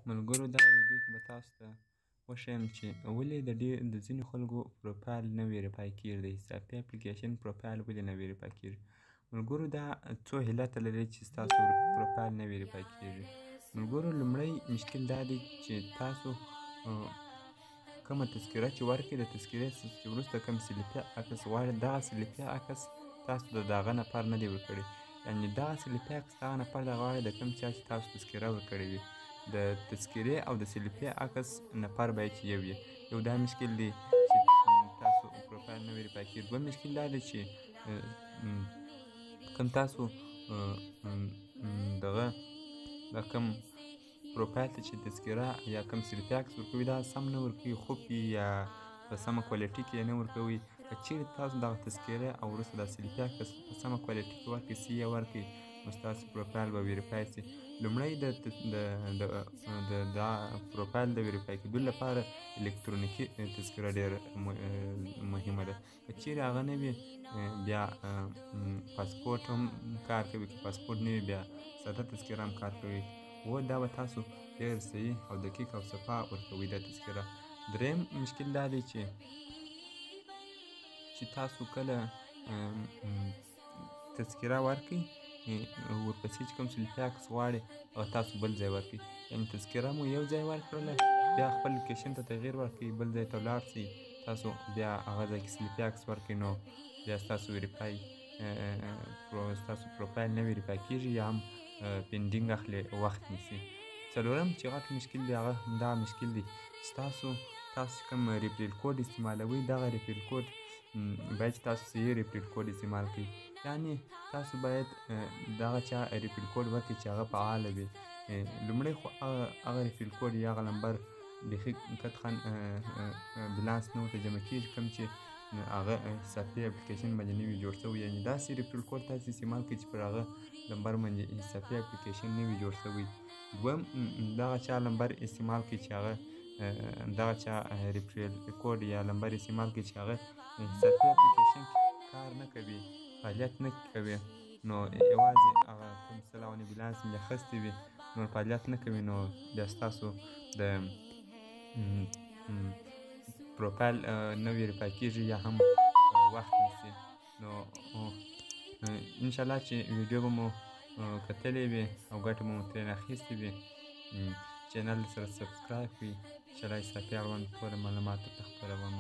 ملګرو دا ویډیو کې به تاسو ته وښیم چې ولې د ډېر د ځینو خلکو پروفایل نه ویریفای کیږي، د حسابي اپلیکیشن پروفایل ولې نه ویریفای کیږي. ملګرو دا څو علته لري چې ستاسو پروفایل نه ویریفای کیږي. ملګرو لومړی مشکل دا دی چې تاسو کومه تذکره چې ورکړئ، د تذکرې چې وروسته کوم سلیپي عکس غواړي، دغه سلیپي عکس تاسو د دغه نفر نه دی ورکړی. یعنې دغه سلیپي عکس دغه نفر د غواړي د کوم چا چې تاسو تذکره ورکړې وي. د تذکرې او د سلیپي عکس نفر باید چې یو وي. یو دا مشکل دی چې تاسو پروفایل نه ویریفای کیږي. دویم مشکل دا دی چې کوم تاسو دغه د کوم پروفایل ته چې تذکره یا کوم سلیپي عکس ورکوي، دا سم نه ورکوي، خوب یا په سمه کوالټي کې نه ورکوي. که چیرې تاسو دغه تذکره او وروسته دا سلیپي عکس په سمه کوالټي کې ورکړئ، سی یې ورکړئ، نو ستاسو پروفایل به ویریفای سي. لومړی د د د دا پروفایل د ویریفای کېدلو لپاره الکترونیکي تذکره ډېره مهمه ده. که چیرې هغه نه وي، بیا پاسپورټ هم کار کوي. که پاسپورټ نه وي، بیا ساده تذکره هم کار کوي. و دا به تاسو ډېر صحیح او دقیق او صفا ورکوي دا تذکره. دریم مشکل دا دی چې تاسو کله تذکره ورکړئ، ورپسې چې کوم سلیپي عکس غواړي هغه تاسو بل ځای ورکړئ. یعنې تذکره مو یو ځای ورکړله، بیا خپل لوکیشن ته تغییر ورکړئ، بل ځای ته ولاړ سئ، تاسو بیا هغه ځای کې سلیپي عکس ورکړئ، نو بیا ستاسو ویریفای ستاسو پروفایل نه ویریفای کیږي یا هم پینډینګ اخلي، وخت نیسي. څلورم چې غټ مشکل دی، هغه همدا مشکل دی چې تاسو کوم ریفریل کوډ استعمالوئ، دغه ریفریل کوډ باید چې تاسو صحیح ریفریل کوډ استعمال کړئ. یعنې تاسو باید دغه چا ریفریل کوډ ورکړئ چې هغه فعاله وي. لومړی خو هغه ریفریل کوډ یا هغه لمبر بیخي قطعا بیلانس نه ورته جمع کیږي کوم چې هغه حسابي اپلیکیشن باندې نه وي جوړ شوی. یعنې داسې ریفریل کوډ تاسو استعمال کړئ چې پر هغه لمبر باندې حسابي اپلیکیشن نه وي جوړ شوی. دویم دغه چا لمبر استعمال کړئ چې هغه دغه چا ریفریل کوډ یا لمبر استعمال کړئ چې هغه حسابي اپلیکیشن کار نه کوي، فعالیت نه کوي، نو یوازې هغه کوم سلاونې بیلانس مې اخیستی وي، نور فعالیت نه کوي، نو بیا ستاسو د پروفایل نه ویریفای کیږي یا هم وخت نیسي. نو انشاءالله چې ویډیو به مو کتلې وي او ګټه به مو ترېنه اخیستې وي. چینل سره سبسکرایب کړئ، انشاءالله حسابي اړوند ټوله معلومات درته خپروم.